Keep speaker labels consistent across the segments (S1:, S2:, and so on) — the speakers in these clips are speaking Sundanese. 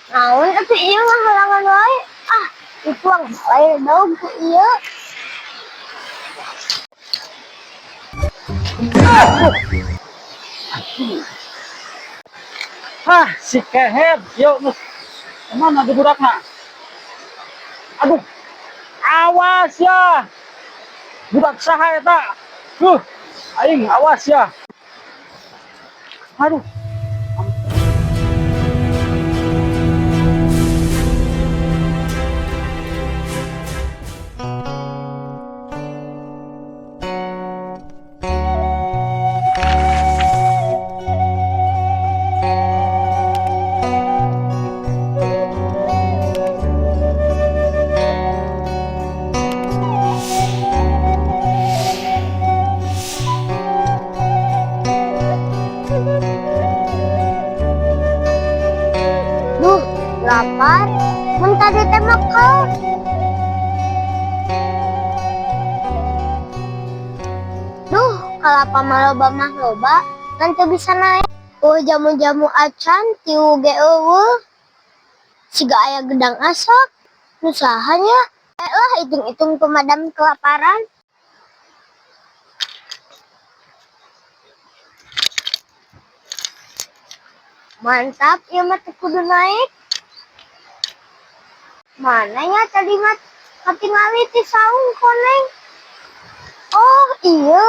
S1: Naon atuh ieu ngahalangan wae? Ah, dituang wae daun ku ieu.
S2: Hah, si kehed, yuk, mus. Kemana tuh budakna? Aduh, awas ya. Budak saha eta? Huh, aing awas ya. Aduh.
S1: Duh, lapar. Mun tadi teh makan. Duh, kalapa mah loba mah loba, ngan teu bisa naik. Oh, jamu-jamu acan tiu ge eueuh. Siga aya gedang asak. Nu saha nya? Eh lah, hitung-hitung pemadam kelaparan. Mantap, ieu mah teu kudu naik. Mana nya tadi mah katingali ti saung koneng. Oh, iya.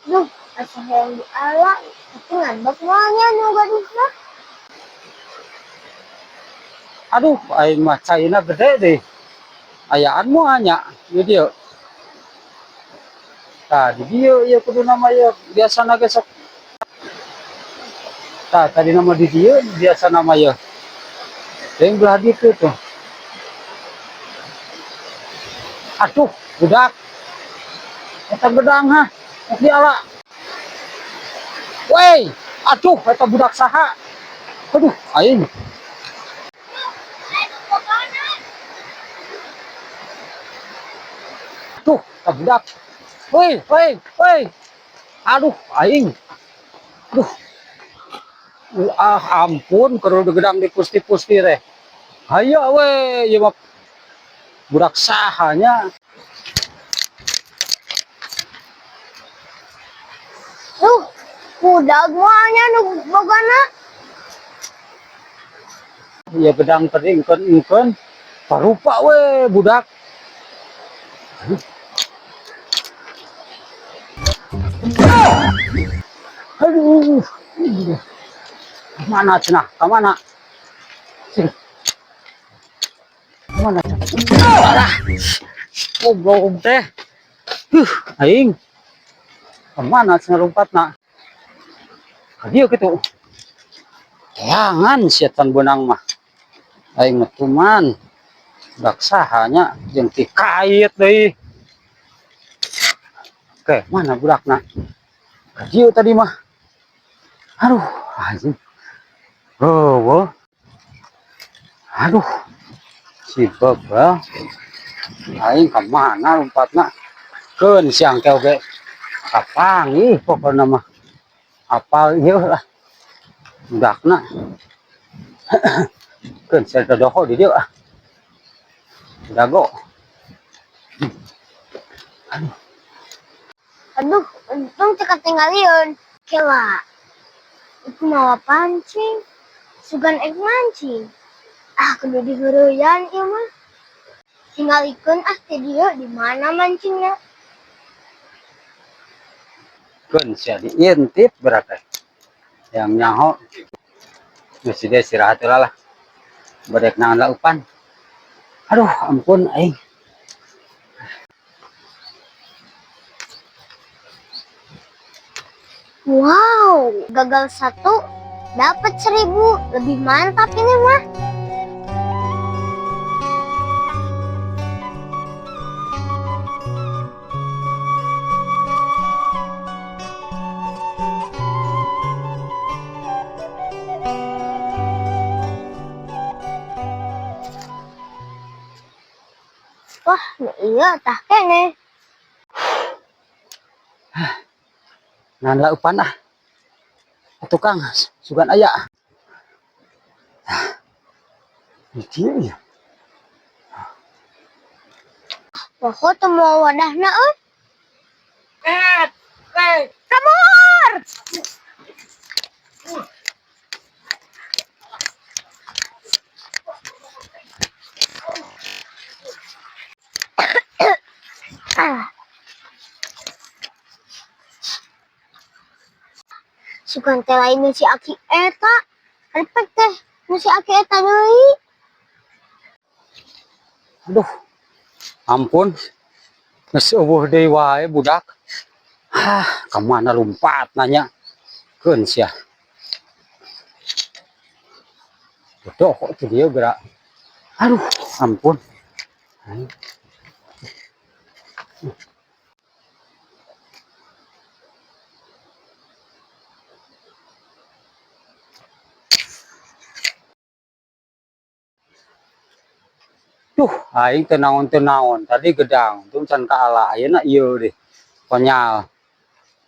S1: Duh, asa hayang diala, tapi ngambek moal nya nu gaduhna.
S2: Aduh, aing mah caina gede deh. Ayaan moal nya di dieu. Tah, di dieu ieu kudu nama ieu biasana ge sok. Tah, tadi nama di dieu biasa nama ieu. Yang belah ditu tuh. Aduh, budak. Eta gedang ha. Rek diala. Woi, aduh, eta budak saha? Aduh, aing. Aduh, eta budak. Woi, woi, woi. Aduh, aing. Aduh. Ah, ampun, keur gedang dipusti-pusti teh. Hayo we, ieu mah budak saha nya?
S1: Duh, budak moal nya nu bogana.
S2: Ieu gedang tadi engkeun-engkeun parupa we budak. Aduh. Mana cenah? Ka mana? Sini. Mana cenah? Parah. Goblok teh. Huh, aing. Kemana cenah lompatna? Ka dieu kitu. Teangan sia tan beunang mah. Aing mah tuman. Budak saha nya jeung tikait deui. Oke, mana budakna? Ka dieu tadi mah. Aduh, anjing. Oh, aduh, si bebel. Aing ka mana lompatna? Keun siang teh oge. Kapanggih pokona mah. Apal ieu lah. Budakna. Keun sia dodoho di dieu ah. Dago. Aduh.
S1: Aduh, untung teu katinggalieun. Kela. Iku mawa pancing. Sugan ek mancing. Ah, kudu diheureuyaan ieu mah. Tingalikeun ah ti dieu di mana mancingna.
S2: Keun sia diintip berarti. Yang nyaho. Geus deui istirahat heula lah. Badek naon laupan. Aduh, ampun aing.
S1: Wow, gagal satu, dapat 1000. Lebih mantap ini mah. Wah, iya tah kene.
S2: Naon laupan ah. Atuh Kang, sugan aya. Di dieu ya.
S1: Pokok teu mawa wadahna euy.
S2: Eh, eh.
S1: Kabur! Ah. Sugan teh lain nu si Aki eta. Repek teh nu si Aki eta deui.
S2: Aduh. Ampun. Geus euweuh deui wae budak. Hah, ka mana lumpat nanya. Keun sia. Bodoh kok tuh dia gerak. Aduh, ampun. Duh, aing teu naon-teu naon. Tadi gedang, untung can kaala. Ayeuna ieu deh. Konyol.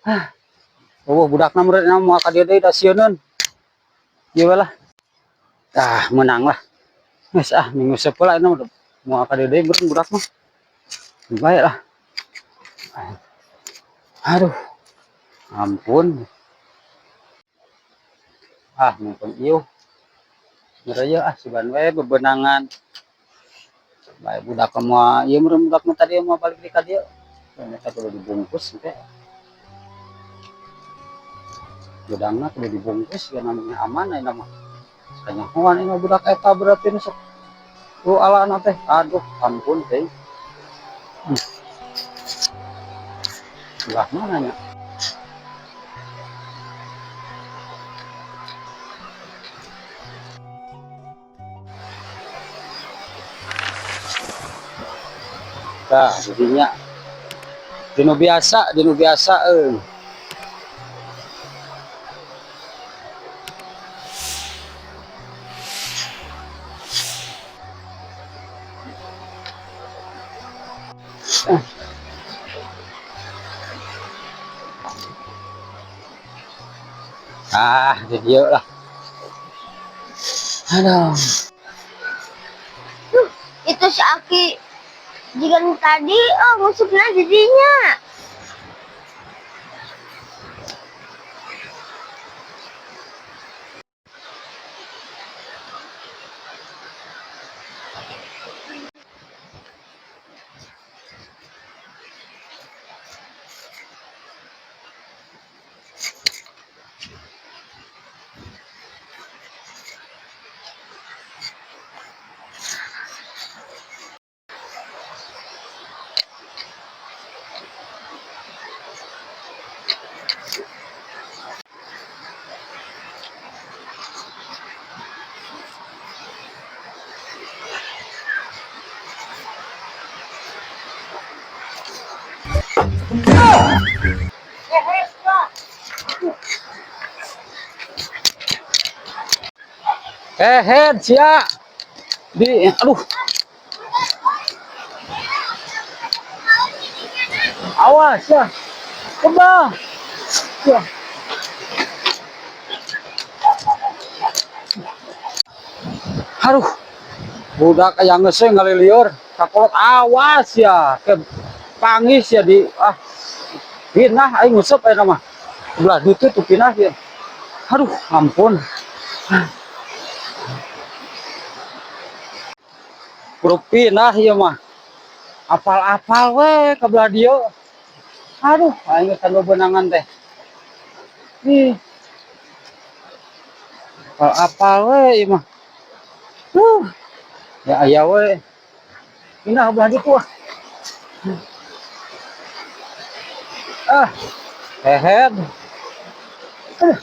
S2: Hah. Euweuh budakna meureun moal ka dieu deui da sieuneun. Ieu we lah. Ah, menang lah. Geus ah, minggu sekolah ayeuna mah moal ka dieu deui meureun budak mah. Baik lah. Aduh. Ampun. Ah, mumpung ieu. Ngeureuyeuh ah sugan we bebenangan. Bae budak moal ieu meureun budak mah tadi moal balik deui ka dieu. Ternyata kudu dibungkus teh. Gedangna kudu dibungkus ya namanya aman ayeuna mah. Kanyahoan ieu budak eta berarti nu sok lu alana teh. Aduh, ampun teh. Belah mana nya? Tah, jadinya dinu biasa euy. Ah, di dieu lah. Aduh.
S1: Duh, itu si Aki jika nu tadi oh ngusupna jadinya.
S2: Eh, head sia. Di aduh. Awas ya. Kembang. Ya. Aduh. Budak aya geus ngaliliur kakolot awas ya. Ke pangis ya di ah. Pinah aing nguseup aya mah. Belah ditu tuh pinah ya. Aduh, ampun. Kudu pinah ieu mah. Apal-apal we ka belah dieu. Aduh, aing geus bebenangan teh. Ih. Apal-apal we ieu mah. Ya aya we. Pindah belah ditu ah. Ah. Hehed. Aduh.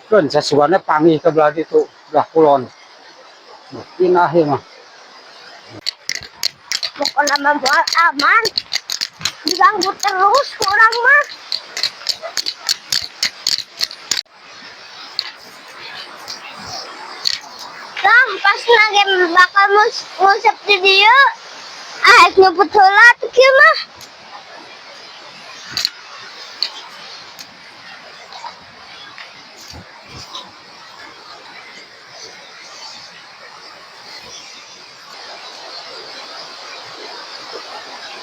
S2: Keun sasuana panggih ke belah ditu, belah kulon. Pinah ieu mah.
S1: Pokoknya mah moal aman. Diganggu terus ku urang mah. Lah, pas lagi bakal ngusep di dieu. Ah, ek nyebut heula tuh kieu mah.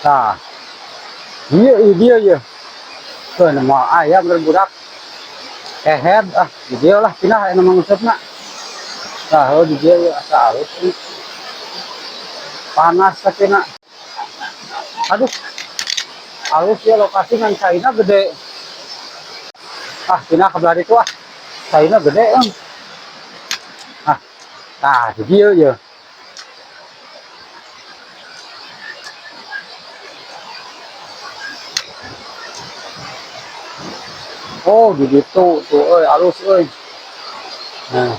S2: Tah. Iya, iya dia ya. Tuh nama aya bener budak. Kehed ah, di dieu lah pindah aya nama nguseup. Tah, oh di dieu ya asa alus ini. Panas tapi na. Aduh. Alus ya lokasi ngan caina gede. Ah, pindah ke belah itu ah. Caina gede em. Ah, tah di dieu ya. Oh, di ditu tuh euy alus euy. Nah.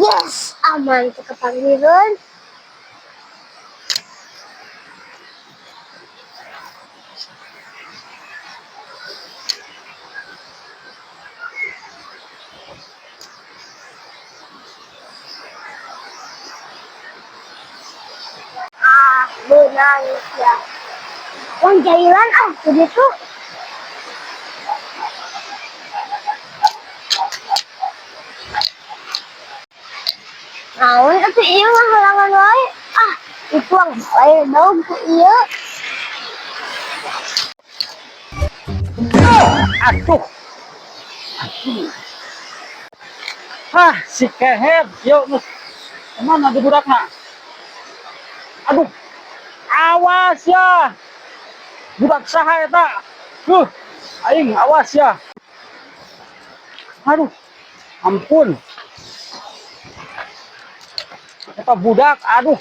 S1: Yes, aman teu kapanggiheun. Ah, beunang ya. Wong jailan ah, begitu. Naon atuh ieu ngahalangan wae. Ah, dituang wae dong ku ieu.
S2: Aduh. Hah, si kehed, yuk, mus. Kemana tuh budakna? Aduh. Awas ya. Budak saha eta? Huh, aing awas ya. Aduh. Ampun. Eta budak, aduh.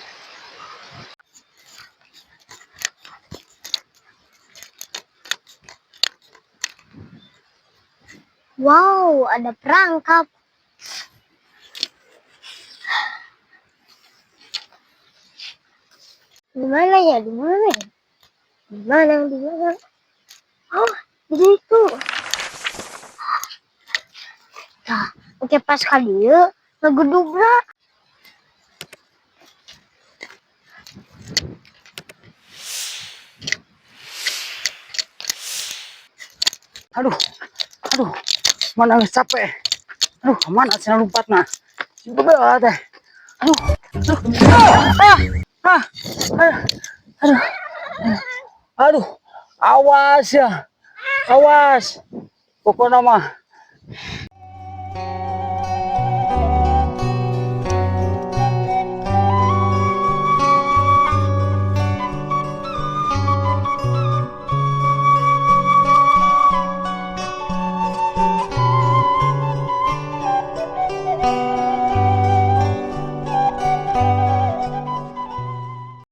S1: Wow, ada perangkap. Di mana ya? Di mana ya? Di mana? Di mana? Oh, di situ. Tah, oke pas kali ya, ngegedugna.
S2: Aduh. Aduh. Mana geus capek. Aduh, kemana cenah lompatna? Bebelah teh. Aduh. Aduh. Ah, ah, ah. Aduh. Aduh. Awas ya. Awas. Pokoknya mah.